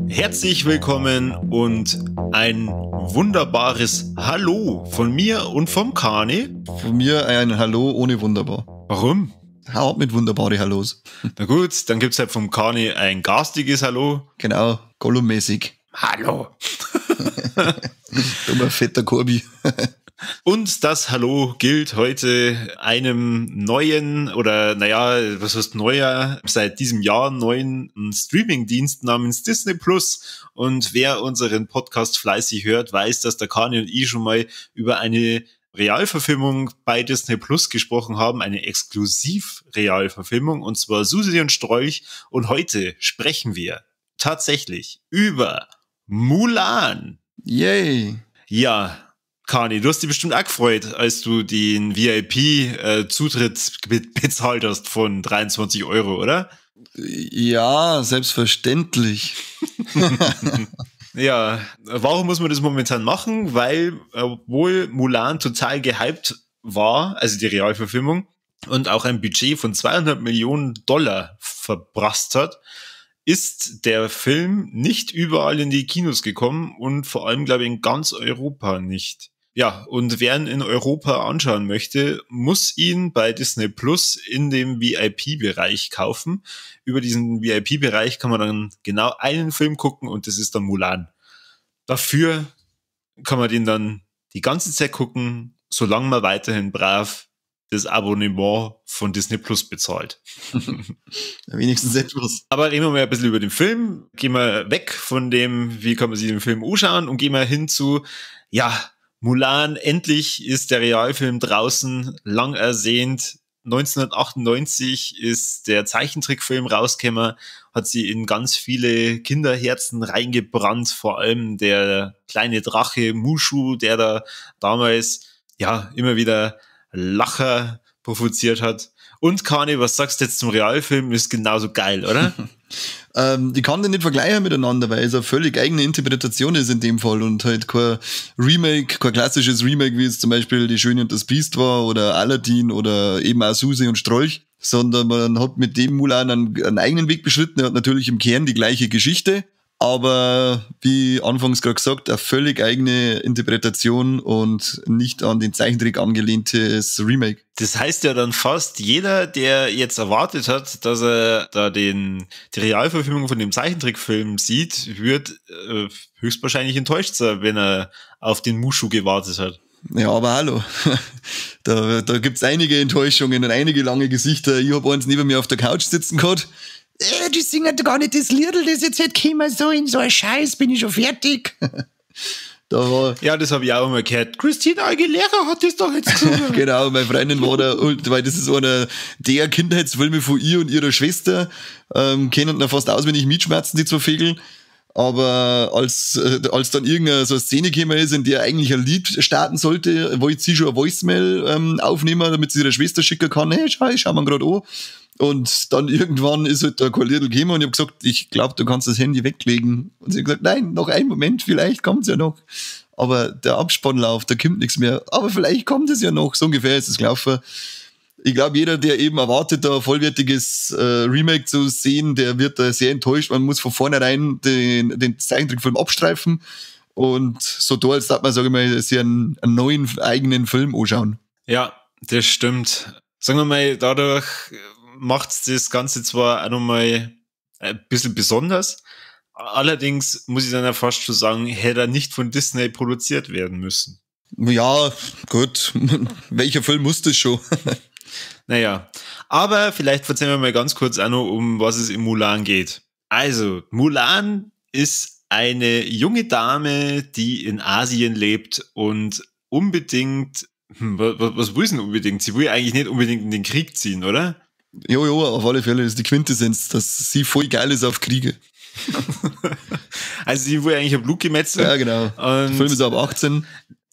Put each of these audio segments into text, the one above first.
Herzlich willkommen und ein wunderbares Hallo von mir und vom Kani. Von mir ein Hallo ohne wunderbar. Warum? Hau ab mit wunderbare Hallos. Na gut, dann gibt's halt vom Kani ein garstiges Hallo. Genau, Gollum-mäßig. Hallo. Dummer fetter Korbi. Und das Hallo gilt heute einem neuen oder naja, was heißt neuer, seit diesem Jahr neuen Streaming-Dienst namens Disney Plus. Und wer unseren Podcast fleißig hört, weiß, dass der Kani und ich schon mal über eine Realverfilmung bei Disney Plus gesprochen haben, eine Exklusiv-Realverfilmung, und zwar Susi und Strolch. Und heute sprechen wir tatsächlich über Mulan. Yay! Ja, Kani, du hast dich bestimmt auch gefreut, als du den VIP-Zutritt bezahlt hast von 23 Euro, oder? Ja, selbstverständlich. Ja, warum muss man das momentan machen? Weil, obwohl Mulan total gehypt war, also die Realverfilmung, und auch ein Budget von 200 Millionen Dollar verprasst hat, ist der Film nicht überall in die Kinos gekommen und vor allem, glaube ich, in ganz Europa nicht. Ja, und wer ihn in Europa anschauen möchte, muss ihn bei Disney Plus in dem VIP-Bereich kaufen. Über diesen VIP-Bereich kann man dann genau einen Film gucken und das ist dann Mulan. Dafür kann man den dann die ganze Zeit gucken, solange man weiterhin brav das Abonnement von Disney Plus bezahlt. Wenigstens etwas. Aber reden wir mal ein bisschen über den Film. Gehen wir weg von dem, wie kann man sich den Film anschauen, und gehen wir hin zu, ja, Mulan, endlich ist der Realfilm draußen, lang ersehnt. 1998 ist der Zeichentrickfilm rausgekommen, hat sie in ganz viele Kinderherzen reingebrannt, vor allem der kleine Drache Mushu, der da damals ja immer wieder Lacher provoziert hat. Und Kani, was sagst du jetzt zum Realfilm? Ist genauso geil, oder? Die kann den nicht vergleichen miteinander, weil es eine völlig eigene Interpretation ist in dem Fall und halt kein Remake, kein klassisches Remake, wie es zum Beispiel Die Schöne und das Biest war oder Aladdin oder eben auch Susi und Strolch, sondern man hat mit dem Mulan einen eigenen Weg beschritten. Er hat natürlich im Kern die gleiche Geschichte, aber wie anfangs gerade gesagt, eine völlig eigene Interpretation und nicht an den Zeichentrick angelehntes Remake. Das heißt ja dann fast, jeder, der jetzt erwartet hat, dass er da die Realverfilmung von dem Zeichentrickfilm sieht, wird höchstwahrscheinlich enttäuscht sein, wenn er auf den Mushu gewartet hat. Ja, aber hallo. Da gibt's einige Enttäuschungen und einige lange Gesichter. Ich hab eins neben mir auf der Couch sitzen gehabt. Die singen doch gar nicht das Liedl, das jetzt hätte kommen so in so ein Scheiß, bin ich schon fertig. Da war ja, das habe ich auch mal gehört. Christina Aguilera hat das doch jetzt gesungen. Genau, meine Freundin war da, weil das ist einer der Kindheitsfilme von ihr und ihrer Schwester. Kennen noch fast auswendig Mitschmerzen, die zwei Vögel. Aber als dann irgendeine so eine Szene gekommen ist, in der eigentlich ein Lied starten sollte, wollte sie schon eine Voicemail aufnehmen, damit sie ihrer Schwester schicken kann. Hey, schau mal gerade an. Und dann irgendwann ist halt da kein Liedl gekommen und ich hab gesagt, ich glaube, du kannst das Handy weglegen. Und sie hat gesagt, nein, noch einen Moment, vielleicht kommt's ja noch. Aber der Abspannlauf, da kommt nichts mehr. Aber vielleicht kommt es ja noch. So ungefähr ist es gelaufen. Ich glaube, jeder, der eben erwartet, da ein vollwertiges Remake zu sehen, der wird da sehr enttäuscht. Man muss von vornherein den Zeichentrickfilm abstreifen und so da, als darf man, sage ich mal, sich einen neuen eigenen Film anschauen. Ja, das stimmt. Sagen wir mal, dadurch macht das Ganze zwar auch nochmal ein bisschen besonders, allerdings muss ich dann ja fast schon sagen, hätte er nicht von Disney produziert werden müssen. Ja, gut. Welcher Film muss das schon? Naja, aber vielleicht erzählen wir mal ganz kurz auch noch, um was es in Mulan geht. Also, Mulan ist eine junge Dame, die in Asien lebt und unbedingt, was will sie denn unbedingt? Sie will eigentlich nicht unbedingt in den Krieg ziehen, oder? Jo, jo, auf alle Fälle ist die Quintessenz, dass sie voll geil ist auf Kriege. Also sie will eigentlich ein Blutgemetzel. Ja, genau. Der Film ist ab 18.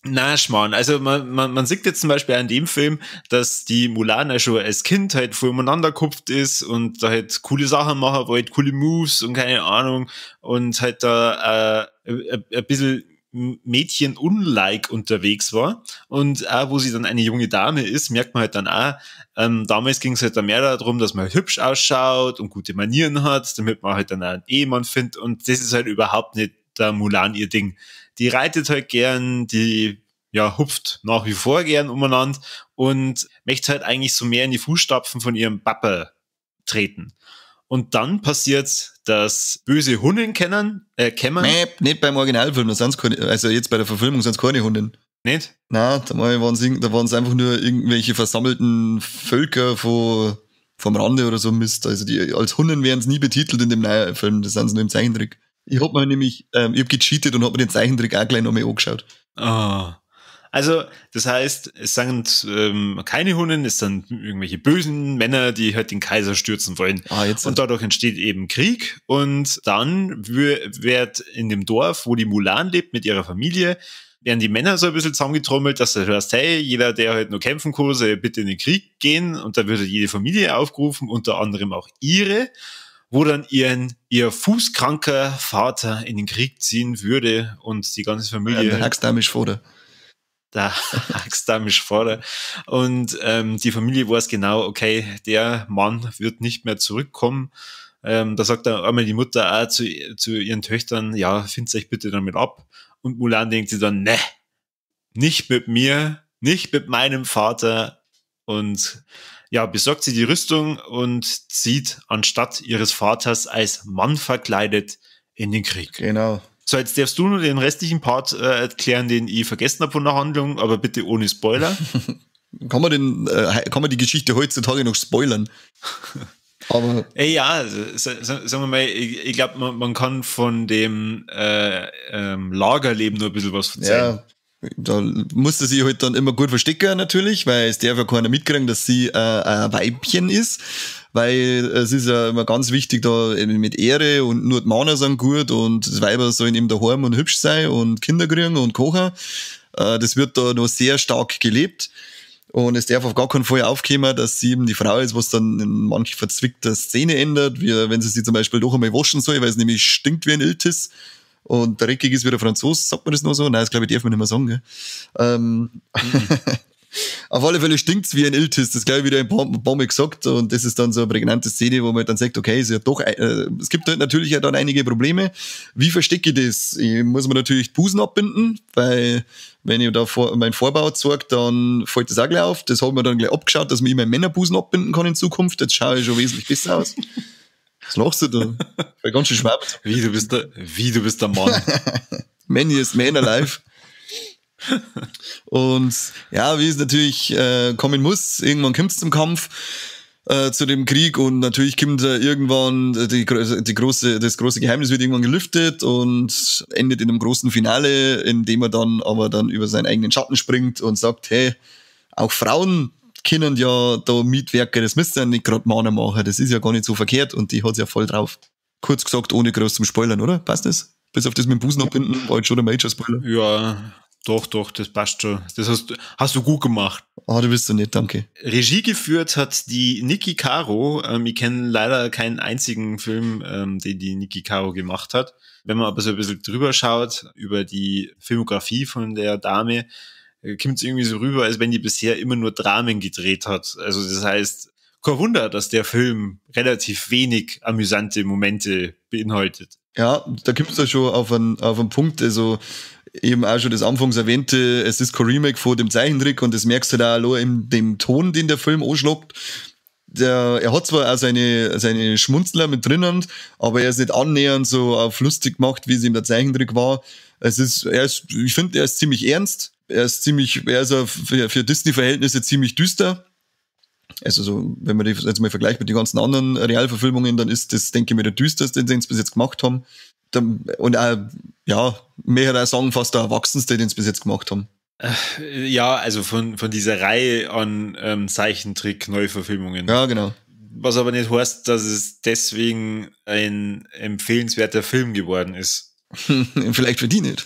Na, Schmarrn. Also man sieht jetzt zum Beispiel an dem Film, dass die Mulan ja schon als Kind halt voll umeinander gehupft ist und da halt coole Sachen machen wollte, coole Moves und keine Ahnung und halt da ein bisschen Mädchen-unlike unterwegs war. Und auch, wo sie dann eine junge Dame ist, merkt man halt dann auch, damals ging es halt dann mehr darum, dass man halt hübsch ausschaut und gute Manieren hat, damit man halt dann auch einen Ehemann findet. Und das ist halt überhaupt nicht der Mulan ihr Ding. Die reitet halt gern, die ja, hupft nach wie vor gern umeinander und möchte halt eigentlich so mehr in die Fußstapfen von ihrem Papa treten. Und dann passiert, dass böse Hunnen kämen. Nee, nicht beim Originalfilm, da sind's keine, also jetzt bei der Verfilmung sind's keine Hunnen. Nicht? Nein, da waren's einfach nur irgendwelche versammelten Völker vom Rande oder so Mist. Also die als Hunnen werden's nie betitelt in dem neuen Film, das sind sie nur im Zeichentrick. Ich hab mir nämlich, ich hab gecheatet und hab mir den Zeichentrick auch gleich nochmal angeschaut. Oh. Also, das heißt, es sind keine Hunnen, es sind irgendwelche bösen Männer, die halt den Kaiser stürzen wollen. Ah, jetzt. Und dadurch entsteht eben Krieg. Und dann wird in dem Dorf, wo die Mulan lebt, mit ihrer Familie, werden die Männer so ein bisschen zusammengetrommelt, dass du hörst, hey, jeder, der halt nur kämpfen kann, soll bitte in den Krieg gehen. Und da wird halt jede Familie aufgerufen, unter anderem auch ihre, wo dann ihr fußkranker Vater in den Krieg ziehen würde und die ganze Familie. Ja, der Haxdamisch Vater. Der Haxdamisch Vater. Und die Familie weiß genau, okay, der Mann wird nicht mehr zurückkommen. Da sagt dann einmal die Mutter auch zu ihren Töchtern, ja, findet euch bitte damit ab. Und Mulan denkt sich dann, ne, nicht mit mir, nicht mit meinem Vater. Und ja, besorgt sie die Rüstung und zieht anstatt ihres Vaters als Mann verkleidet in den Krieg. Genau. So, jetzt darfst du nur den restlichen Part erklären, den ich vergessen habe von der Handlung, aber bitte ohne Spoiler. Kann man die Geschichte heutzutage noch spoilern? Aber ey, ja, sagen wir mal, ich glaube, man kann von dem Lagerleben nur ein bisschen was erzählen. Ja. Da musste sie halt dann immer gut verstecken natürlich, weil es darf ja keiner mitkriegen, dass sie ein Weibchen ist, weil es ist ja immer ganz wichtig da mit Ehre und nur die Männer sind gut und das Weiber sollen eben daheim und hübsch sein und Kinder kriegen und kochen. Das wird da noch sehr stark gelebt und es darf auf gar keinen Fall aufkommen, dass sie eben die Frau ist, was dann in manch verzwickter Szene ändert, wie wenn sie sich zum Beispiel doch einmal waschen soll, weil es nämlich stinkt wie ein Iltis. Und dreckig ist wie der Franzos, sagt man das noch so? Nein, das glaube ich, darf man nicht mehr sagen. Gell? Auf alle Fälle stinkt's wie ein Iltis, das glaube ich wieder ein paar Mal gesagt. Und das ist dann so eine prägnante Szene, wo man dann sagt, okay, ist ja doch, es gibt halt natürlich ja dann einige Probleme. Wie verstecke ich das? Ich muss mir natürlich die Busen abbinden, weil wenn ich da meinen Vorbau zeige, dann fällt das auch gleich auf. Das haben wir dann gleich abgeschaut, dass man immer Männerbusen abbinden kann in Zukunft. Jetzt schaue ich schon wesentlich besser aus. Was lachst du da? Weil ganz schön schwer. Wie, du bist der Mann. Manniest Man alive. Und ja, wie es natürlich kommen muss, irgendwann kommt es zum Kampf, zu dem Krieg und natürlich kommt irgendwann das große Geheimnis wird irgendwann gelüftet und endet in einem großen Finale, in dem er dann aber dann über seinen eigenen Schatten springt und sagt, hey, auch Frauen können ja da mitwirken, das müsst ihr ja nicht gerade Männer machen, das ist ja gar nicht so verkehrt und die hat's ja voll drauf. Kurz gesagt, ohne groß zum Spoilern, oder? Passt das? Bis auf das mit dem Busen abbinden, war jetzt schon der Major-Spoiler. Ja, doch, das passt schon. Das hast du gut gemacht. Ah, du bist so nett, danke. Regie geführt hat die Niki Caro. Ich kenne leider keinen einzigen Film, den die Niki Caro gemacht hat. Wenn man aber so ein bisschen drüber schaut, über die Filmografie von der Dame, kommt es irgendwie so rüber, als wenn die bisher immer nur Dramen gedreht hat. Also das heißt, kein Wunder, dass der Film relativ wenig amüsante Momente beinhaltet. Ja, da kommst du ja schon auf einen Punkt, also eben auch schon das anfangs erwähnte, es ist kein Remake von dem Zeichentrick und das merkst du da auch in dem Ton, den der Film anschlägt. Er hat zwar auch seine Schmunzler mit drinnen, aber er ist nicht annähernd so auf lustig gemacht, wie es ihm der Zeichentrick war. Ich finde, er ist ziemlich ernst. Er ist auch für Disney-Verhältnisse ziemlich düster. Also so, wenn man die jetzt mal vergleicht mit den ganzen anderen Realverfilmungen, dann ist das, denke ich mir, der düsterste, den sie bis jetzt gemacht haben. Und auch, ja, mehrere sagen, fast der erwachsenste, den sie bis jetzt gemacht haben. Ja, also von dieser Reihe an Zeichentrick-Neuverfilmungen. Ja, genau. Was aber nicht heißt, dass es deswegen ein empfehlenswerter Film geworden ist. Vielleicht für die nicht.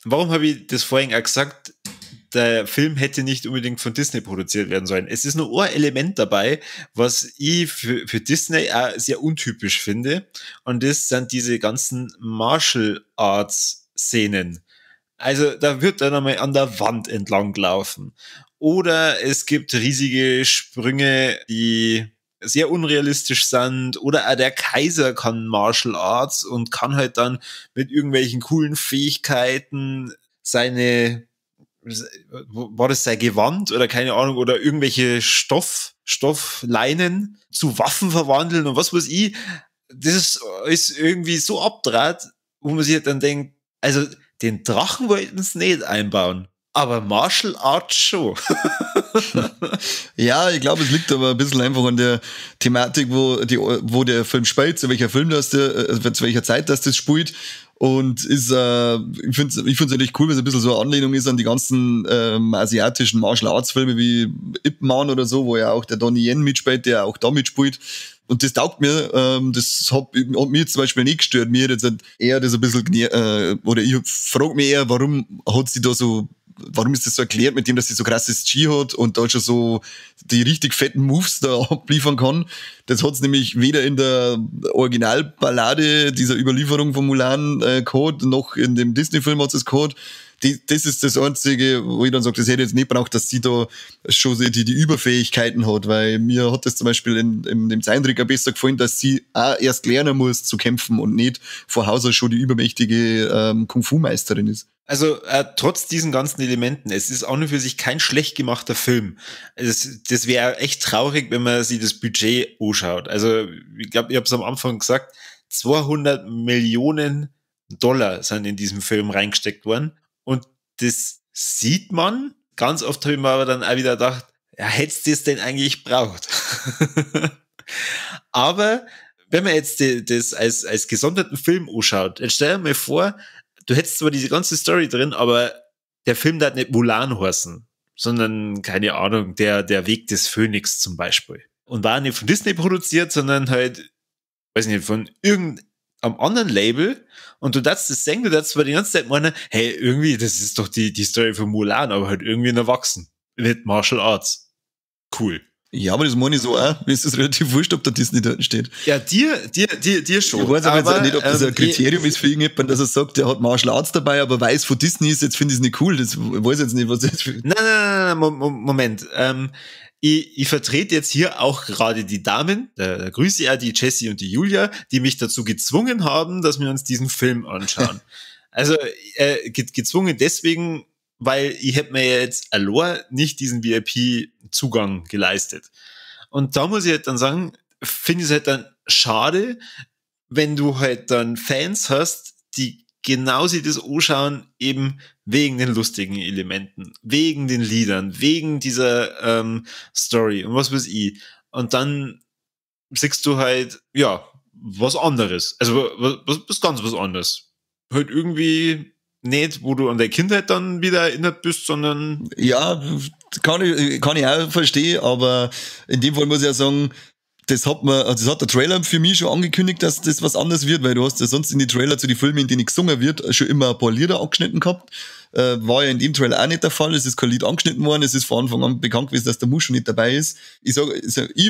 Warum habe ich das vorhin auch gesagt? der Film hätte nicht unbedingt von Disney produziert werden sollen. Es ist nur ein Element dabei, was ich für Disney auch sehr untypisch finde. Und das sind diese ganzen Martial Arts Szenen. Also da wird dann einmal an der Wand entlang gelaufen. Oder es gibt riesige Sprünge, die sehr unrealistisch sind. Oder auch der Kaiser kann Martial Arts und kann halt dann mit irgendwelchen coolen Fähigkeiten seine, war das sein Gewand oder keine Ahnung, oder irgendwelche Stoffleinen zu Waffen verwandeln und was weiß ich. Das ist irgendwie so abdraht, wo man sich halt dann denkt, also den Drachen wollten sie nicht einbauen, aber Martial Arts schon. Ja, ich glaube, es liegt aber ein bisschen einfach an der Thematik, wo der Film spielt, zu welcher Film das der, zu welcher Zeit das spielt. Und ist, ich finde es natürlich cool, weil es ein bisschen so eine Anlehnung ist an die ganzen asiatischen Martial Arts Filme wie Ip Man oder so, wo ja auch der Donnie Yen mitspielt, der auch da mitspielt. Und das taugt mir, das hat mir zum Beispiel nicht gestört. Mir hat jetzt eher das ein bisschen, oder ich frage mich eher, warum hat sie da so, warum ist das so erklärt mit dem, dass sie so krasses Chi hat und da schon so die richtig fetten Moves da abliefern kann. Das hat's nämlich weder in der Originalballade dieser Überlieferung von Mulan gehabt, noch in dem Disney-Film hat's es gehabt. Das ist das Einzige, wo ich dann sage, das hätte ich jetzt nicht braucht, dass sie da schon die Überfähigkeiten hat, weil mir hat das zum Beispiel in dem Zeichentrick auch besser gefallen, dass sie auch erst lernen muss zu kämpfen und nicht vor Haus aus schon die übermächtige Kung-Fu-Meisterin ist. Also trotz diesen ganzen Elementen, es ist auch nur für sich kein schlecht gemachter Film. Das wäre echt traurig, wenn man sich das Budget anschaut. Also ich glaube, ich habe es am Anfang gesagt, 200 Millionen Dollar sind in diesem Film reingesteckt worden. Und das sieht man. Ganz oft habe ich mir aber dann auch wieder gedacht, ja, hättest du das denn eigentlich braucht? Aber wenn man jetzt das als gesonderten Film anschaut, jetzt stell dir mal vor, du hättest zwar diese ganze Story drin, aber der Film darf nicht Mulan heißen, sondern, keine Ahnung, der Weg des Phönix zum Beispiel. Und war nicht von Disney produziert, sondern halt, weiß nicht, von irgendeinem anderen Label. Und du darfst das sehen, du darfst zwar die ganze Zeit meinen, hey, irgendwie, das ist doch die Story von Mulan, aber halt irgendwie ein Erwachsen. Mit Martial Arts. Cool. Ja, aber das meine ich so auch. Mir ist das relativ wurscht, ob da Disney dort steht. Ja, dir schon. Ich weiß aber jetzt auch nicht, ob das ein Kriterium ist für irgendjemanden, dass er sagt, der hat Martial Arts dabei, aber weiß von Disney ist, jetzt finde ich es nicht cool. Das weiß ich jetzt nicht, was das für. Nein, Moment. Ich vertrete jetzt hier auch gerade die Damen, da grüße ich auch die Jessie und die Julia, die mich dazu gezwungen haben, dass wir uns diesen Film anschauen. Also gezwungen deswegen, weil ich hätte mir jetzt allein nicht diesen VIP-Zugang geleistet. Und da muss ich halt dann sagen, finde ich es halt dann schade, wenn du halt dann Fans hast, die genau sich das anschauen, eben wegen den lustigen Elementen, wegen den Liedern, wegen dieser Story und was weiß ich. Und dann siehst du halt, ja, was anderes. Also was ganz was anderes. Halt irgendwie nicht, wo du an der Kindheit dann wieder erinnert bist, sondern... Ja, kann ich auch verstehen, aber in dem Fall muss ich ja sagen, das hat der Trailer für mich schon angekündigt, dass das was anderes wird, weil du hast ja sonst in die Trailer zu den Filmen, in denen gesungen wird, schon immer ein paar Lieder angeschnitten gehabt. War ja in dem Trailer auch nicht der Fall. Es ist kein Lied angeschnitten worden. Es ist von Anfang an bekannt gewesen, dass der Mushu nicht dabei ist. Ich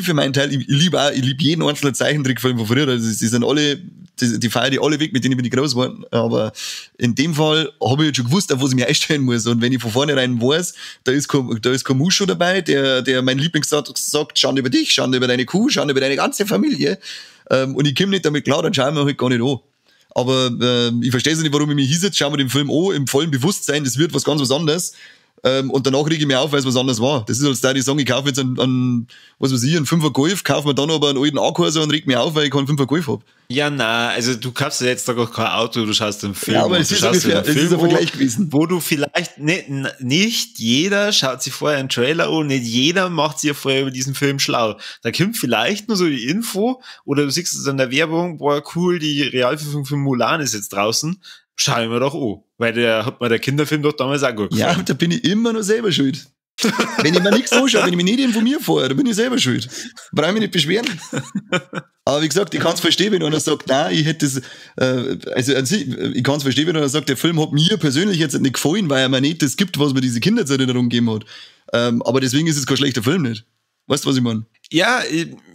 für meinen Teil, ich liebe jeden einzelnen Zeichentrickfilm von früher. Also, die sind alle, die feiere ich alle weg, mit denen bin ich groß geworden. Aber in dem Fall habe ich jetzt schon gewusst, auf was ich mich einstellen muss. Und wenn ich von vornherein weiß, da ist kein Mushu dabei, der mein Lieblingssatz sagt, Schande über dich, Schande über deine Kuh, Schande über deine ganze Familie. Und ich komme nicht damit klar, dann schauen wir halt gar nicht an. Aber ich verstehe es nicht, warum ich mich hinsetze, schaue mir den Film an, im vollen Bewusstsein, das wird was ganz was anderes. Und danach rege ich mich auf, weil es was anderes war. Das ist, als da ich sagen, ich kaufe jetzt einen, was weiß ich, einen 5er Golf, kaufe mir dann aber einen alten A-Corsa und reg mich auf, weil ich keinen 5er Golf hab. Ja, na, also du kaufst ja jetzt doch kein Auto, du schaust einen Film. Ja, aber es ist ungefähr, es ist ein Vergleich gewesen. Wo du vielleicht, nicht jeder schaut sich vorher einen Trailer an, nicht jeder macht sich ja vorher über diesen Film schlau. Da kommt vielleicht nur so die Info, oder du siehst es in der Werbung, boah, cool, die Realverfilmung von Mulan ist jetzt draußen. Schau ich mir doch an, weil der hat mir der Kinderfilm doch damals auch gut gefallen. Ja, da bin ich immer noch selber schuld. Wenn ich mir nichts anschaue, wenn ich mich nicht informiere vorher, dann bin ich selber schuld. Brauche ich mich nicht beschweren. Aber wie gesagt, ich kann es verstehen, wenn einer sagt, nein, ich hätte das, also an sich, ich kann es verstehen, wenn einer sagt, der Film hat mir persönlich jetzt nicht gefallen, weil er mir nicht das gibt, was mir diese Kindheitserinnerung gegeben hat. Aber deswegen ist es kein schlechter Film nicht. Weißt du, was ich meine? Ja,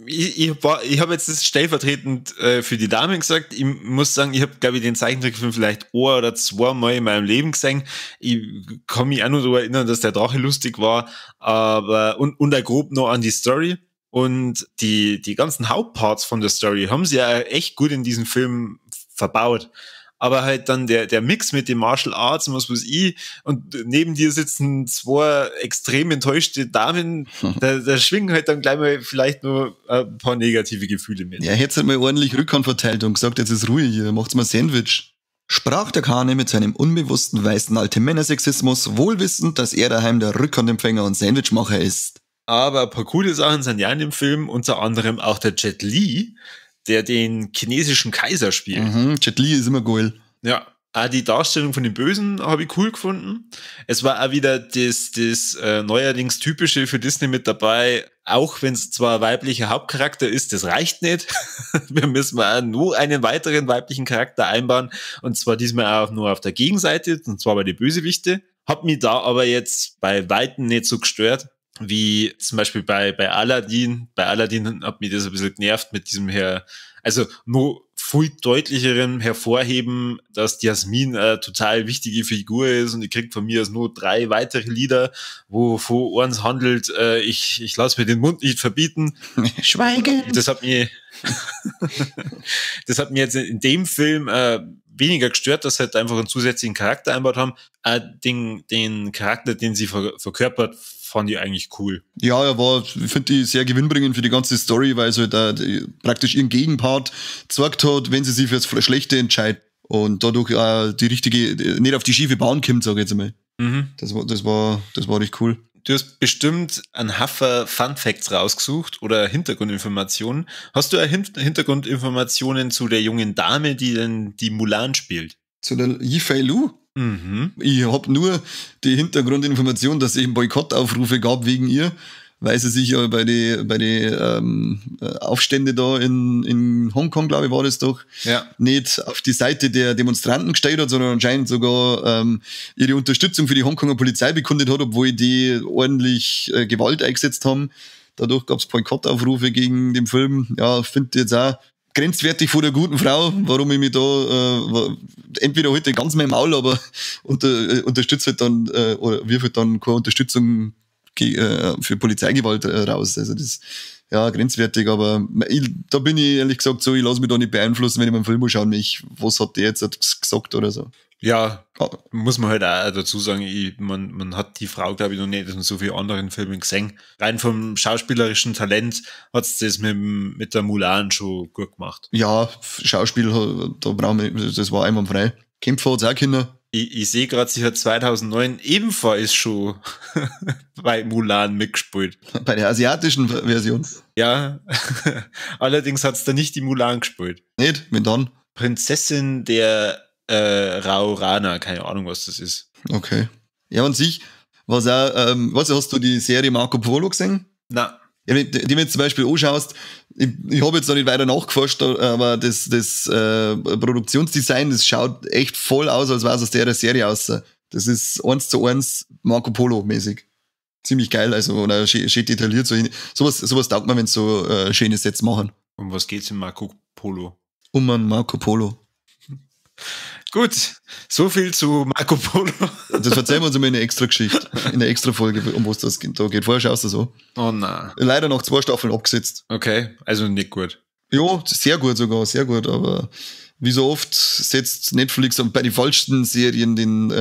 ich habe jetzt das stellvertretend für die Damen gesagt. Ich muss sagen, ich habe, glaube ich, den Zeichentrickfilm vielleicht ein oder zweimal in meinem Leben gesehen. Ich kann mich auch nur daran erinnern, dass der Drache lustig war, aber und auch grob noch an die Story. Und die ganzen Hauptparts von der Story haben sie ja echt gut in diesem Film verbaut. Aber halt dann der Mix mit den Martial Arts und was weiß ich, und neben dir sitzen zwei extrem enttäuschte Damen, da schwingen halt dann gleich mal vielleicht nur ein paar negative Gefühle mit. Ja, hätt's halt mal ordentlich Rückhand verteilt und gesagt, jetzt ist ruhig hier, macht's mal Sandwich. Sprach der Kahne mit seinem unbewussten weißen alten Männersexismus, wohlwissend, dass er daheim der Rückhandempfänger und Sandwichmacher ist. Aber ein paar coole Sachen sind ja in dem Film, unter anderem auch der Jet Li, der den chinesischen Kaiser spielt. Mhm, Jet Li ist immer geil. Ja, auch die Darstellung von den Bösen habe ich cool gefunden. Es war auch wieder das neuerdings Typische für Disney mit dabei, auch wenn es zwar weiblicher Hauptcharakter ist, das reicht nicht. Wir müssen auch nur einen weiteren weiblichen Charakter einbauen, und zwar diesmal auch nur auf der Gegenseite, und zwar bei den Bösewichte. Hat mich da aber jetzt bei Weitem nicht so gestört, wie zum Beispiel bei Aladdin. Bei Aladdin hat mich das ein bisschen genervt mit diesem also nur viel deutlicherem Hervorheben, dass die Jasmin eine total wichtige Figur ist und die kriegt von mir aus nur 3 weitere Lieder, wo von eins handelt, ich lass mir den Mund nicht verbieten. Schweigen! Das hat mir jetzt in dem Film weniger gestört, dass sie halt einfach einen zusätzlichen Charakter einbaut haben. Den Charakter, den sie verkörpert, fand ich eigentlich cool. Ja, er war, ich finde die sehr gewinnbringend für die ganze Story, weil sie halt da praktisch ihren Gegenpart gezeigt hat, wenn sie sich fürs Schlechte entscheidet und dadurch auch die richtige, nicht auf die schiefe Bahn kommt, sage ich jetzt einmal. Mhm. Das war richtig cool. Du hast bestimmt einen Haufen Fun Facts rausgesucht oder Hintergrundinformationen. Hast du Hintergrundinformationen zu der jungen Dame, die denn die Mulan spielt? Zu der Yifei Lu? Mhm. Ich habe nur die Hintergrundinformation, dass es eben Boykottaufrufe gab wegen ihr, weil sie sich ja bei den Aufstände da in Hongkong, glaube ich, war das doch, ja, nicht auf die Seite der Demonstranten gestellt hat, sondern anscheinend sogar ihre Unterstützung für die Hongkonger Polizei bekundet hat, obwohl die ordentlich Gewalt eingesetzt haben. Dadurch gab es Boykottaufrufe gegen den Film. Ja, finde ich jetzt auch grenzwertig vor der guten Frau, warum ich mich da entweder heute ganz mein Maul, aber unterstütze halt dann oder wirf halt dann keine Unterstützung für Polizeigewalt raus. Also das, ja, grenzwertig, aber da bin ich ehrlich gesagt so, ich lasse mich da nicht beeinflussen, wenn ich mir einen Film anschaue, mich, was hat der jetzt gesagt oder so. Ja, muss man halt auch dazu sagen, man hat die Frau, glaube ich, noch nicht in so vielen anderen Filmen gesehen. Rein vom schauspielerischen Talent hat's das mit der Mulan schon gut gemacht. Ja, Schauspiel, da brauchen wir, das war einwandfrei. Kämpfer hat's auch können. Ich sehe gerade, sie hat 2009 ebenfalls schon bei Mulan mitgespielt. Bei der asiatischen Version? Ja, allerdings hat's da nicht die Mulan gespielt. Nicht? Wen dann? Prinzessin der Raurana, keine Ahnung, was das ist. Okay. Ja, und sich, was auch, hast du die Serie Marco Polo gesehen? Nein. Ja, wenn du jetzt zum Beispiel anschaust, ich habe jetzt noch nicht weiter nachgeforscht, aber das Produktionsdesign, das schaut echt voll aus, als wäre es aus der Serie aus. Das ist 1:1 Marco Polo mäßig. Ziemlich geil, also oder schön detailliert. So, sowas taugt man, wenn sie so schöne Sets machen. Um was geht's in Marco Polo? Um einen Marco Polo. Gut, so viel zu Marco Polo. Das verzeihen wir uns immer in einer extra Geschichte, in einer extra Folge, um was das da geht. Vorher schaust du so. Oh nein. Leider noch 2 Staffeln abgesetzt. Okay, also nicht gut. Ja, sehr gut sogar, sehr gut, aber wie so oft setzt Netflix bei den falschen Serien den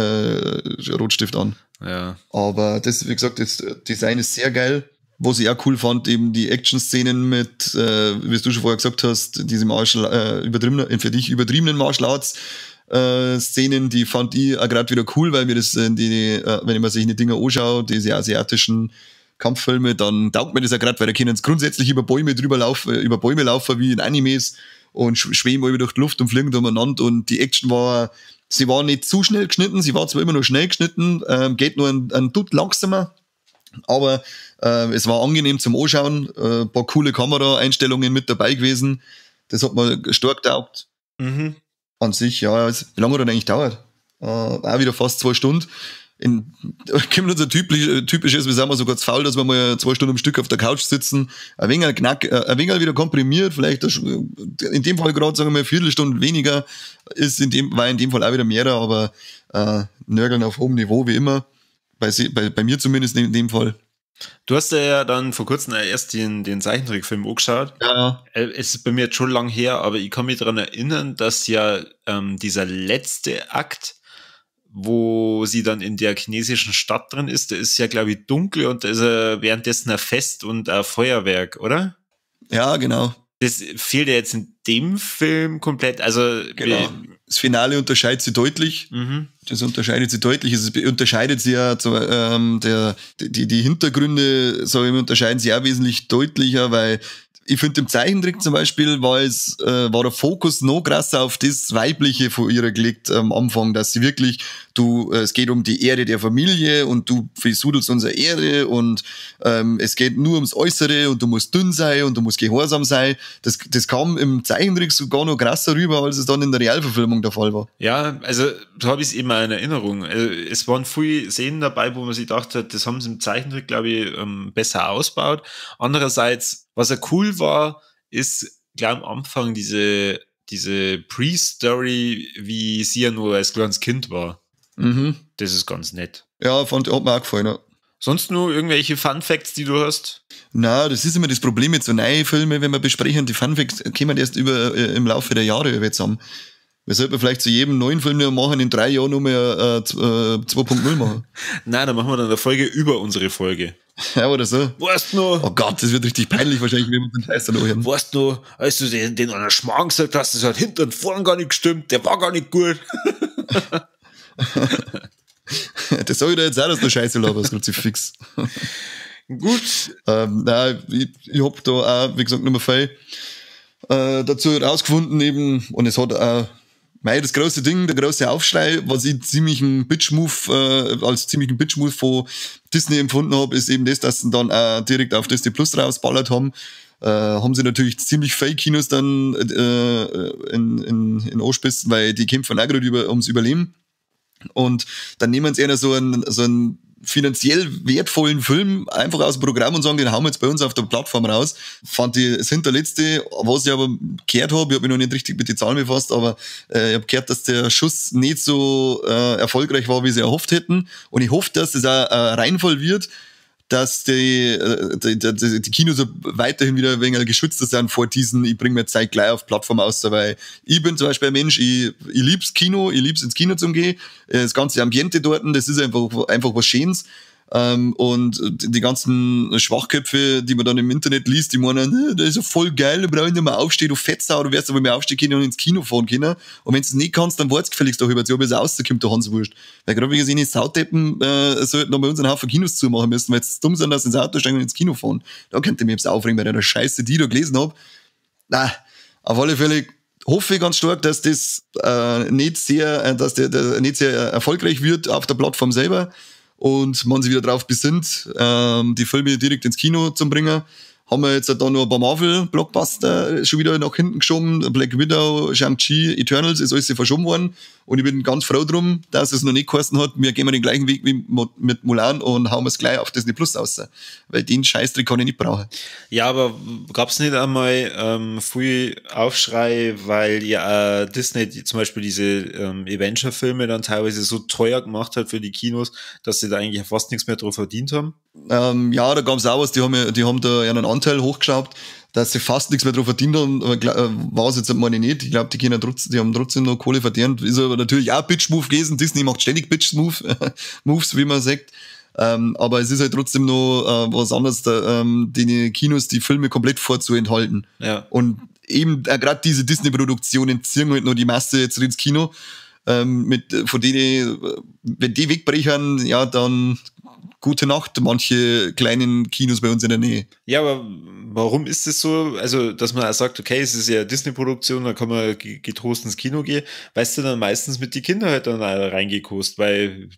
Rotstift an. Ja. Aber das, wie gesagt, das Design ist sehr geil. Was ich auch cool fand, eben die Action-Szenen mit, wie du schon vorher gesagt hast, diese für dich übertriebenen Martial Arts Szenen, die fand ich auch gerade wieder cool, weil mir das, wenn ich mir solche Dinger anschaue, diese asiatischen Kampffilme, dann taugt mir das auch gerade, weil da können sie grundsätzlich über Bäume drüber laufen, über Bäume laufen wie in Animes und schweben über durch die Luft und fliegen umeinander, und die Action war, sie war nicht zu schnell geschnitten, sie war zwar immer noch schnell geschnitten, geht nur ein Tut langsamer, Aber es war angenehm zum Anschauen, paar coole Kameraeinstellungen mit dabei gewesen. Das hat mir stark getaugt. Mhm. An sich, ja, wie lange hat das eigentlich gedauert? Auch wieder fast 2 Stunden. Kommt unser typisches, wir sind mal so ganz faul, dass wir mal 2 Stunden am Stück auf der Couch sitzen, ein wenig knack, ein wenig wieder komprimiert, vielleicht in dem Fall gerade, sagen wir mal, eine Viertelstunde weniger, war in dem Fall auch wieder mehr, aber Nörgeln auf hohem Niveau, wie immer, bei mir zumindest in dem Fall. Du hast ja dann vor kurzem erst den Zeichentrickfilm angeschaut. Ja. Es ist bei mir jetzt schon lang her, aber ich kann mich daran erinnern, dass ja dieser letzte Akt, wo sie dann in der chinesischen Stadt drin ist, da ist ja, glaube ich, dunkel und da ist ja währenddessen ein Fest und ein Feuerwerk, oder? Ja, genau. Das fehlt ja jetzt in dem Film komplett. Also, genau. Das Finale unterscheidet sie deutlich. Mhm. Das unterscheidet sie deutlich. Es unterscheidet sie ja die Hintergründe, sag ich mal, unterscheiden sie auch wesentlich deutlicher, weil ich finde, im Zeichentrick zum Beispiel war der Fokus noch krasser auf das Weibliche von ihr gelegt am Anfang, dass sie wirklich, es geht um die Ehre der Familie und du versudelst unsere Ehre und es geht nur ums Äußere und du musst dünn sein und du musst gehorsam sein. Das kam im Zeichentrick sogar noch krasser rüber, als es dann in der Realverfilmung der Fall war. Ja, also so habe ich es eben auch in Erinnerung. Also, es waren viele Szenen dabei, wo man sich gedacht hat, das haben sie im Zeichentrick, glaube ich, besser ausgebaut. Andererseits, was ja cool war, ist gleich am Anfang diese Pre-Story, wie sie ja nur als kleines Kind war. Mhm. Das ist ganz nett. Ja, hat mir auch gefallen, ja. Sonst nur irgendwelche Fun Facts, die du hast? Na, das ist immer das Problem mit so neuen Filmen, wenn wir besprechen, die Fun Facts kommen erst im Laufe der Jahre über zusammen. Wir sollten vielleicht zu jedem neuen Film, den wir machen, in 3 Jahren nochmal 2.0 machen. Nein, dann machen wir dann eine Folge über unsere Folge. Ja, oder so. Weißt du noch? Oh Gott, das wird richtig peinlich wahrscheinlich, wenn wir uns den Scheiß dann anhören. Weißt du noch, als du den einer Schmarrn gesagt hast, das hat hinten und vorn gar nicht gestimmt, der war gar nicht gut. Das sag ich dir jetzt auch, dass du Scheiße laberst, Kruzifix. Gut. Nein, ich hab da auch, wie gesagt, nicht mehr viel dazu rausgefunden eben, und es hat auch das große Ding, der große Aufschrei, was ich ziemlichen Bitch-Move, als ziemlichen Bitch-Move von Disney empfunden habe, ist eben das, dass sie dann auch direkt auf Disney Plus rausballert haben. Haben sie natürlich ziemlich viele Kinos dann in Anspissen, weil die kämpfen auch gerade ums Überleben. Und dann nehmen sie einer so einen finanziell wertvollen Film einfach aus dem Programm und sagen, den hauen wir jetzt bei uns auf der Plattform raus. Fand ich das hinterletzte, was ich aber gehört habe, ich habe mich noch nicht richtig mit den Zahlen befasst, aber ich habe gehört, dass der Schuss nicht so erfolgreich war, wie sie erhofft hätten. Und ich hoffe, dass das auch ein Reinfall wird, dass die Kinos weiterhin wieder ein wenig geschützter sind vor diesen, ich bringe mir Zeit gleich auf Plattform aus, weil ich bin zum Beispiel ein Mensch, ich lieb's Kino, ich lieb's ins Kino zum gehen, das ganze Ambiente dort, das ist einfach was Schönes. Und die ganzen Schwachköpfe, die man dann im Internet liest, die meinen, das ist ja voll geil, da brauch ich nicht mehr aufstehen, du Fettsau, du wirst aber mehr aufstehen können und ins Kino fahren können. Und wenn du es nicht kannst, dann wartest du gefälligst doch über das Jahr, bis es rauskommt, der Hanswurst. Weil gerade wie gesehen, die Saudeppen sollten noch bei uns einen Haufen Kinos zumachen müssen, weil sie dumm sind, dass sie ins Auto steigen und ins Kino fahren. Da könnte ich mich jetzt aufregen, bei der Scheiße, die ich da gelesen hab. Na, auf alle Fälle hoffe ich ganz stark, dass das nicht sehr, dass der nicht sehr erfolgreich wird auf der Plattform selber. Und man sich wieder drauf besinnt, die Filme direkt ins Kino zu bringen. Haben wir jetzt da noch ein paar Marvel-Blockbuster schon wieder nach hinten geschoben. Black Widow, Shang-Chi, Eternals ist alles verschoben worden. Und ich bin ganz froh drum, dass es noch nicht geheißen hat, wir gehen den gleichen Weg wie mit Mulan und hauen es gleich auf Disney Plus raus. Weil den Scheißdreck kann ich nicht brauchen. Ja, aber gab's nicht einmal viel Aufschrei, weil ja Disney zum Beispiel diese Adventure-Filme dann teilweise so teuer gemacht hat für die Kinos, dass sie da eigentlich fast nichts mehr drauf verdient haben? Ja, da gab's auch was, die haben da einen Anteil hochgeschraubt, dass sie fast nichts mehr drauf verdient haben, war es jetzt meine nicht. Ich glaube, die haben trotzdem noch Kohle verdient. Ist aber natürlich auch Bitch-Move gewesen. Disney macht ständig Bitch-Moves, wie man sagt. Aber es ist halt trotzdem noch was anderes, da, den Kinos die Filme komplett vorzuenthalten. Ja. Und eben gerade diese Disney-Produktionen ziehen halt noch die Masse jetzt ins Kino. Von denen, wenn die wegbrechen, ja, dann gute Nacht, manche kleinen Kinos bei uns in der Nähe. Ja, aber warum ist es so? Also, dass man auch sagt, okay, es ist ja Disney-Produktion, da kann man getrost ins Kino gehen. Weißt du, dann meistens mit die Kinder halt dann auch reingekost, weil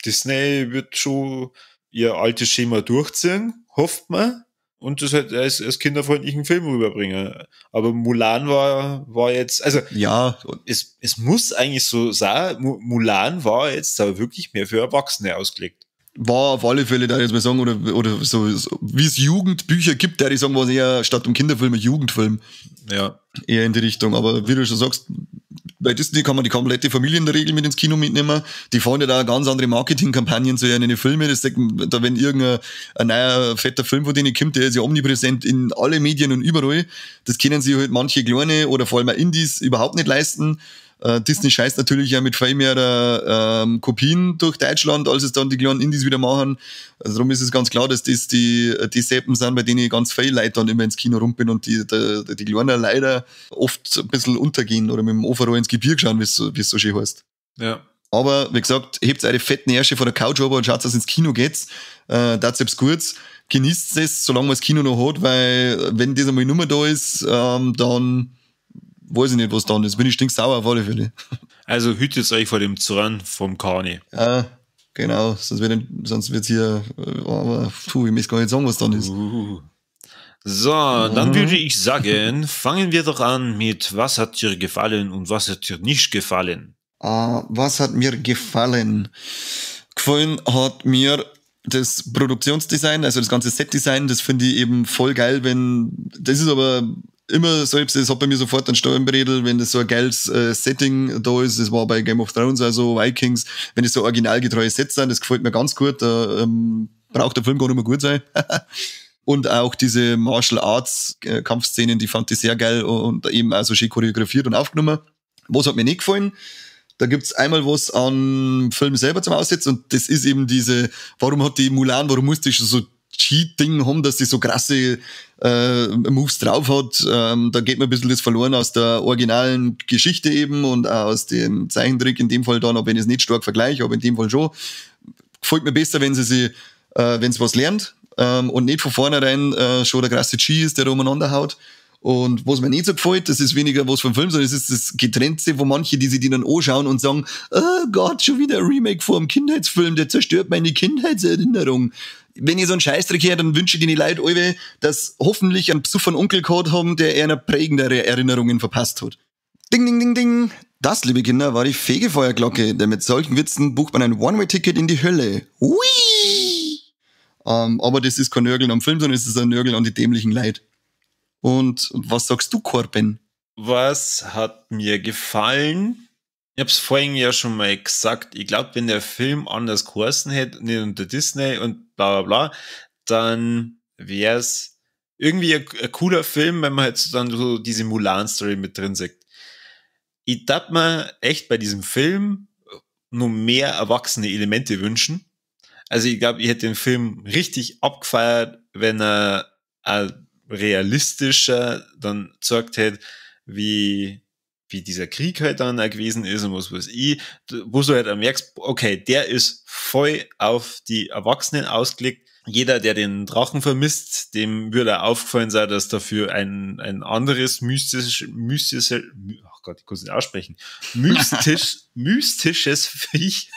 Disney wird schon, ihr altes Schema durchziehen, hofft man, und das halt als kinderfreundlichen Film rüberbringen. Aber Mulan war jetzt, also ja, es muss eigentlich so sein, Mulan war jetzt da wirklich mehr für Erwachsene ausgelegt. War auf alle Fälle, da ich jetzt mal sagen, oder so, wie es Jugendbücher gibt, da ich sagen, war es eher statt um Kinderfilme Jugendfilm. Ja. Eher in die Richtung. Aber wie du schon sagst, bei Disney kann man die komplette Familie in der Regel mit ins Kino mitnehmen. Die fahren ja da ganz andere Marketingkampagnen zu ihren Filmen. Das sagt, da wenn irgendein ein neuer fetter Film von denen kommt, der ist ja omnipräsent in alle Medien und überall. Das können sich halt manche kleine oder vor allem auch Indies überhaupt nicht leisten. Disney scheißt natürlich ja mit viel mehr Kopien durch Deutschland, als es dann die kleinen Indies wieder machen. Also darum ist es ganz klar, dass das die Seppen sind, bei denen ich ganz viel Leute dann immer ins Kino rum bin und die kleinen leider oft ein bisschen untergehen oder mit dem Overall ins Gebirge schauen, wie es so schön heißt. Ja. Aber wie gesagt, hebt eure fetten Ärsche vor der Couch ab und schaut, dass ins Kino geht. Das ist gut. Genießt es, solange man das Kino noch hat, weil wenn das einmal nicht mehr da ist, dann weiß ich nicht, was dann ist. Bin ich stinksauer auf alle Fälle. Also hütet euch vor dem Zorn vom Kani. Ja, genau. Sonst wird's hier, aber puh, ich möchte gar nicht sagen, was dann ist. So, dann würde ich sagen, fangen wir doch an mit, was hat dir gefallen und was hat dir nicht gefallen? Was hat mir gefallen? Gefallen hat mir das Produktionsdesign, also das ganze Setdesign, das finde ich eben voll geil, wenn, das ist aber immer selbst, das hat bei mir sofort einen Steuerbredel, wenn das so ein geiles Setting da ist, das war bei Game of Thrones, also Vikings, wenn das so originalgetreue Sets sind, das gefällt mir ganz gut, da braucht der Film gar nicht mehr gut sein. Und auch diese Martial Arts Kampfszenen, die fand ich sehr geil und eben auch so schön choreografiert und aufgenommen. Was hat mir nicht gefallen? Da gibt's einmal was an Film selber zum Aussetzen und das ist eben diese, warum hat die Mulan, warum musste ich so Cheat-Ding haben, dass die so krasse Moves drauf hat. Da geht mir ein bisschen das verloren aus der originalen Geschichte eben und auch aus dem Zeichentrick in dem Fall dann, auch wenn ich es nicht stark vergleiche, aber in dem Fall schon. Gefällt mir besser, wenn sie sich, wenn sie was lernt und nicht von vornherein schon der krasse G ist, der da umeinander haut. Und was mir nicht so gefällt, das ist weniger was vom Film, sondern es ist das Getrennte, wo manche, die sich die dann anschauen und sagen, oh Gott, schon wieder ein Remake vor einem Kindheitsfilm, der zerstört meine Kindheitserinnerung. Wenn ich so einen Scheißdreck her, dann wünsche ich den Leuten alle, dass hoffentlich einen Besuch von Onkel gehabt haben, der einer prägendere Erinnerungen verpasst hat. Ding, ding, ding, ding. Das, liebe Kinder, war die Fegefeuerglocke, denn mit solchen Witzen bucht man ein One-Way-Ticket in die Hölle. Hui! Aber das ist kein Nörgeln am Film, sondern es ist ein Nörgeln an die dämlichen Leute. Und was sagst du, Corben? Was hat mir gefallen? Ich hab's vorhin ja schon mal gesagt. Ich glaube, wenn der Film anders geheißen hätte, nicht unter Disney und bla bla bla, dann wär's irgendwie ein cooler Film, wenn man halt dann so diese Mulan-Story mit drin sieht. Ich darf mir echt bei diesem Film nur mehr erwachsene Elemente wünschen. Also ich glaube, ich hätte den Film richtig abgefeiert, wenn er realistischer dann gezeigt hätte, wie dieser Krieg halt dann auch gewesen ist und was weiß ich, wo du halt auch merkst, okay, der ist voll auf die Erwachsenen ausgelegt. Jeder, der den Drachen vermisst, dem würde auch aufgefallen sein, dass dafür ein anderes mystisches, ach Gott, ich kann es nicht aussprechen, mystisches Viech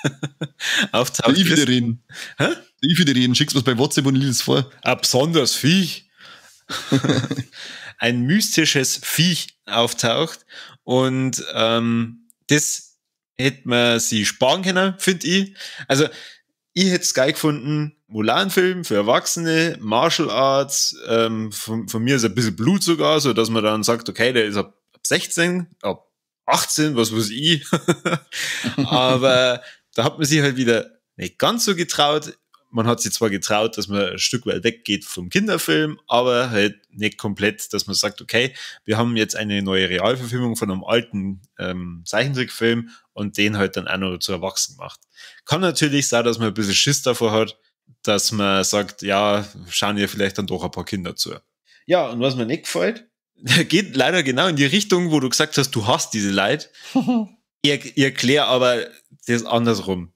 auftaucht. Ich will reden. Hä? Ich will reden. Schick's was bei WhatsApp und lies es vor. Ein besonderes Viech. Ein mystisches Viech auftaucht und das hätte man sich sparen können, finde ich. Also ich hätte es geil gefunden, Mulan-Film für Erwachsene, Martial Arts, von mir ist ein bisschen Blut sogar, so dass man dann sagt, okay, der ist ab 16, ab 18, was weiß ich. Aber da hat man sich halt wieder nicht ganz so getraut. Man hat sich zwar getraut, dass man ein Stück weit weggeht vom Kinderfilm, aber halt nicht komplett, dass man sagt, okay, wir haben jetzt eine neue Realverfilmung von einem alten Zeichentrickfilm und den halt dann auch noch zu erwachsen gemacht. Kann natürlich sein, dass man ein bisschen Schiss davor hat, dass man sagt, ja, schauen ja vielleicht dann doch ein paar Kinder zu. Ja, und was mir nicht gefällt, geht leider genau in die Richtung, wo du gesagt hast, du hast diese Leute. Ich erkläre aber das andersrum.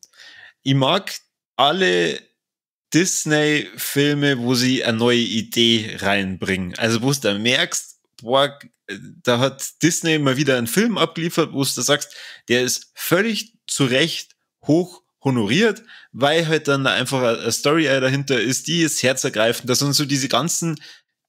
Ich mag alle Disney-Filme, wo sie eine neue Idee reinbringen. Also wo du da merkst, boah, da hat Disney mal wieder einen Film abgeliefert, wo du da sagst, der ist völlig zu Recht hoch honoriert, weil halt dann einfach eine Story dahinter ist, die ist herzergreifend. Da sind so diese ganzen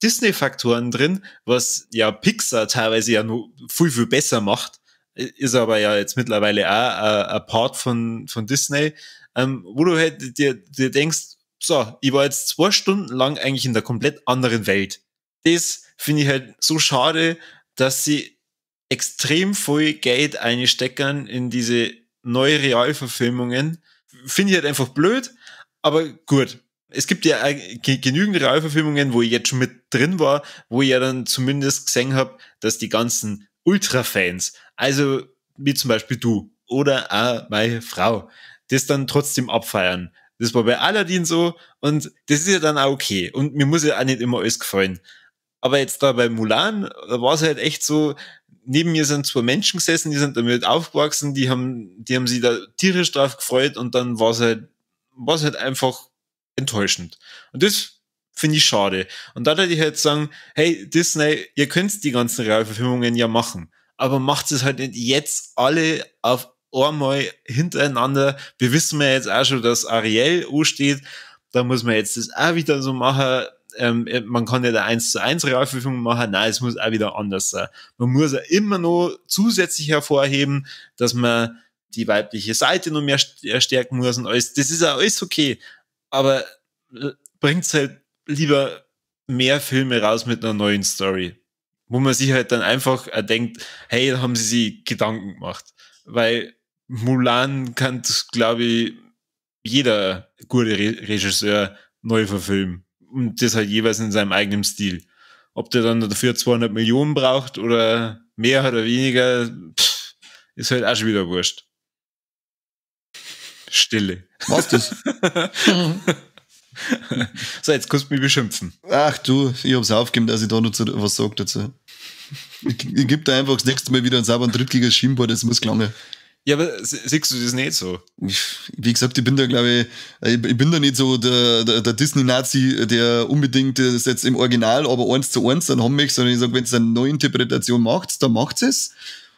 Disney-Faktoren drin, was ja Pixar teilweise ja nur viel, viel besser macht, ist aber ja jetzt mittlerweile auch ein Part von Disney, wo du halt dir denkst, so, ich war jetzt 2 Stunden lang eigentlich in der komplett anderen Welt. Das finde ich halt so schade, dass sie extrem viel Geld einstecken in diese neue Realverfilmungen. Finde ich halt einfach blöd, aber gut. Es gibt ja genügend Realverfilmungen, wo ich jetzt schon mit drin war, wo ich ja dann zumindest gesehen habe, dass die ganzen Ultra-Fans, also wie zum Beispiel du oder auch meine Frau, das dann trotzdem abfeiern. Das war bei Aladdin so und das ist ja dann auch okay. Und mir muss ja auch nicht immer alles gefallen. Aber jetzt da bei Mulan war es halt echt so, neben mir sind 2 Menschen gesessen, die sind damit aufgewachsen, die haben sich da tierisch drauf gefreut und dann war es halt einfach enttäuschend. Und das finde ich schade. Und da würde ich halt sagen, hey Disney, ihr könnt die ganzen Realverfilmungen ja machen, aber macht es halt nicht jetzt alle auf einmal hintereinander. Wir wissen ja jetzt auch schon, dass Ariel ansteht, da muss man jetzt das auch wieder so machen. Man kann ja da 1:1 Realverfilmung machen, nein, es muss auch wieder anders sein. Man muss ja immer noch zusätzlich hervorheben, dass man die weibliche Seite noch mehr stärken muss und alles. Das ist auch alles okay, aber bringt's halt lieber mehr Filme raus mit einer neuen Story, wo man sich halt dann einfach denkt, hey, da haben sie sich Gedanken gemacht. Weil Mulan kann, glaube ich, jeder gute Regisseur neu verfilmen. Und das halt jeweils in seinem eigenen Stil. Ob der dann dafür 200 Millionen braucht oder mehr oder weniger, ist halt auch schon wieder wurscht. Stille. Was das? So, jetzt kannst du mich beschimpfen. Ach du, ich hab's aufgegeben, dass ich da noch was sage dazu. Ich geb da einfach das nächste Mal wieder einen sauberen Tritt gegen das Schienbein, das muss gelangen. Ja, aber siehst du das nicht so? Wie gesagt, ich bin da, glaube ich, ich bin da nicht so der Disney-Nazi, der unbedingt das jetzt im Original, aber 1:1 dann haben möchte, sondern ich sage, wenn es eine neue Interpretation macht, dann macht es.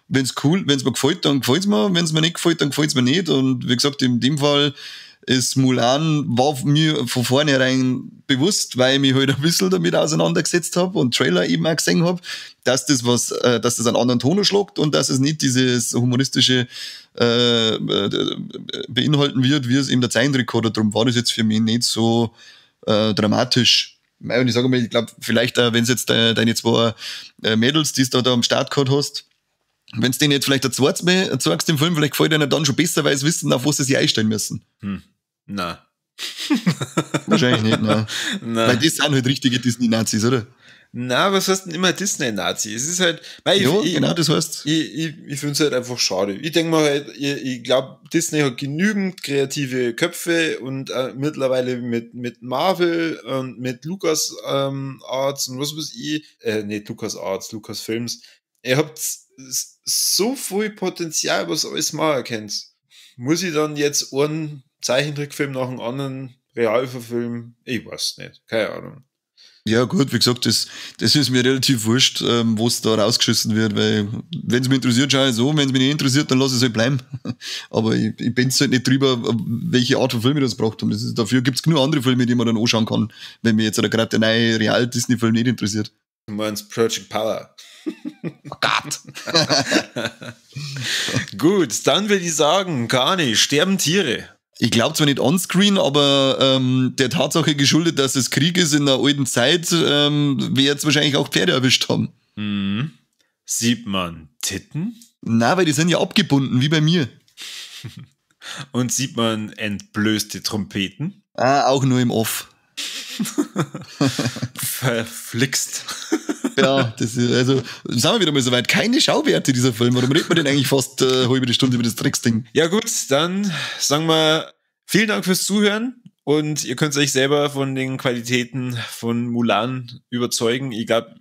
Wenn es cool, wenn es mir gefällt, dann gefällt es mir. Wenn es mir nicht gefällt, dann gefällt es mir nicht. Und wie gesagt, in dem Fall ist Mulan, war mir von vornherein bewusst, weil ich mich halt ein bisschen damit auseinandergesetzt habe und Trailer eben auch gesehen habe, dass das was, dass das einen anderen Ton schlagt und dass es nicht dieses humoristische beinhalten wird, wie es eben der Zeichentrick hat. Darum war das jetzt für mich nicht so dramatisch. Und ich sage mal, ich glaube, vielleicht, wenn es jetzt deine 2 Mädels, die du da am Start gehabt hast, wenn es denen jetzt vielleicht ein zweites Mal zeigst im Film, vielleicht gefällt ihnen dann schon besser, weil sie wissen, auf was sie sich einstellen müssen. Na. Wahrscheinlich nicht, nein. Weil das sind halt richtige Disney-Nazis, oder? Na, was heißt denn immer Disney-Nazi? Es ist halt, weil ja, genau, das heißt. Ich finde es halt einfach schade. Ich denke mal halt, ich glaube, Disney hat genügend kreative Köpfe und mittlerweile mit Marvel und mit Lucas Arts und was weiß ich, nicht Lucas Arts, Lucas Films. Ihr habt so viel Potenzial, was alles machen könnt. Muss ich dann jetzt einen Zeichentrickfilm nach dem anderen real verfilmen? Ich weiß nicht. Keine Ahnung. Ja gut, wie gesagt, das ist mir relativ wurscht, wo es da rausgeschissen wird, weil wenn es mich interessiert, schaue ich so, wenn es mich nicht interessiert, dann lass ich es halt bleiben. Aber ich bin halt nicht drüber, welche Art von Film ich das braucht. Und dafür gibt es genug andere Filme, die man dann anschauen kann, wenn mir jetzt gerade der neue Real-Disney-Film nicht interessiert. Du meinst Project Power. Oh Gott. Gut, dann würde ich sagen, Kani, sterben Tiere. Ich glaube zwar nicht onscreen, aber der Tatsache geschuldet, dass es Krieg ist in der alten Zeit, wir jetzt wahrscheinlich auch Pferde erwischt haben. Mhm. Sieht man Titten? Na, weil die sind ja abgebunden, wie bei mir. Und sieht man entblößte Trompeten? Ah, auch nur im Off. Verflixt. Ja, das ist, also, sind wir wieder mal soweit. Keine Schauwerte, dieser Film. Warum redet man denn eigentlich fast halbe Stunde über das Drecksding? Ja gut, dann sagen wir vielen Dank fürs Zuhören und ihr könnt euch selber von den Qualitäten von Mulan überzeugen. Ich glaube,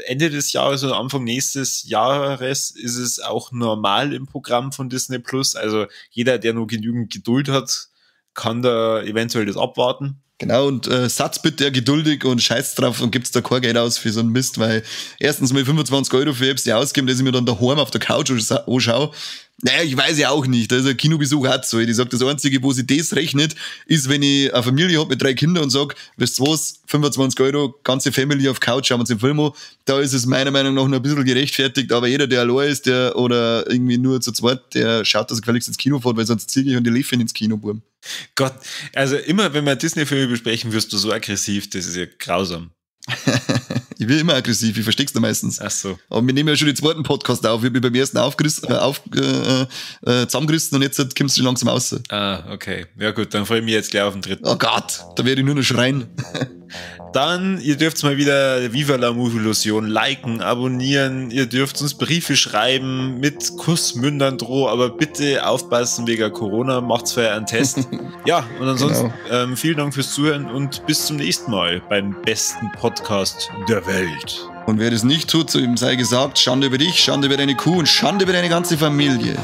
Ende des Jahres oder Anfang nächstes Jahres ist es auch normal im Programm von Disney Plus. Also jeder, der nur genügend Geduld hat, kann da eventuell das abwarten. Genau, und Satz bitte geduldig und scheißt drauf und gibt's da kein Geld aus für so einen Mist, weil erstens mal 25 Euro für Apps, die ausgeben, dass ich mir dann daheim auf der Couch anschaue, Naja, ich weiß ja auch nicht. Also Kinobesuch hat so. Ich sag, das Einzige, wo sich das rechnet, ist, wenn ich eine Familie hab mit 3 Kindern und sag, weißt du was, 25 Euro, ganze Family auf Couch, schauen wir uns den Film an. Da ist es meiner Meinung nach noch ein bisschen gerechtfertigt, aber jeder, der allein ist, der oder irgendwie nur zu zweit, der schaut, dass er gefälligst ins Kino fährt, weil sonst ziehe ich und die Löffel ins Kino, Burm. Gott, also immer, wenn wir Disney-Filme besprechen, wirst du so aggressiv, das ist ja grausam. Ich bin immer aggressiv, ich versteck's da meistens. Ach so. Aber wir nehmen ja schon den zweiten Podcast auf. Ich bin beim ersten zusammengerissen und jetzt kommst du langsam raus. Ah, okay. Ja gut, dann freue ich mich jetzt gleich auf den dritten. Oh Gott, da werde ich nur noch schreien. Dann, ihr dürft mal wieder Viva la Movilusion liken, abonnieren, ihr dürft uns Briefe schreiben mit Kussmündern droh, aber bitte aufpassen wegen Corona, macht's vorher einen Test. Ja, und ansonsten genau. Vielen Dank fürs Zuhören und bis zum nächsten Mal beim besten Podcast der Welt. Und wer das nicht tut, zu ihm sei gesagt, Schande über dich, Schande über deine Kuh und Schande über deine ganze Familie.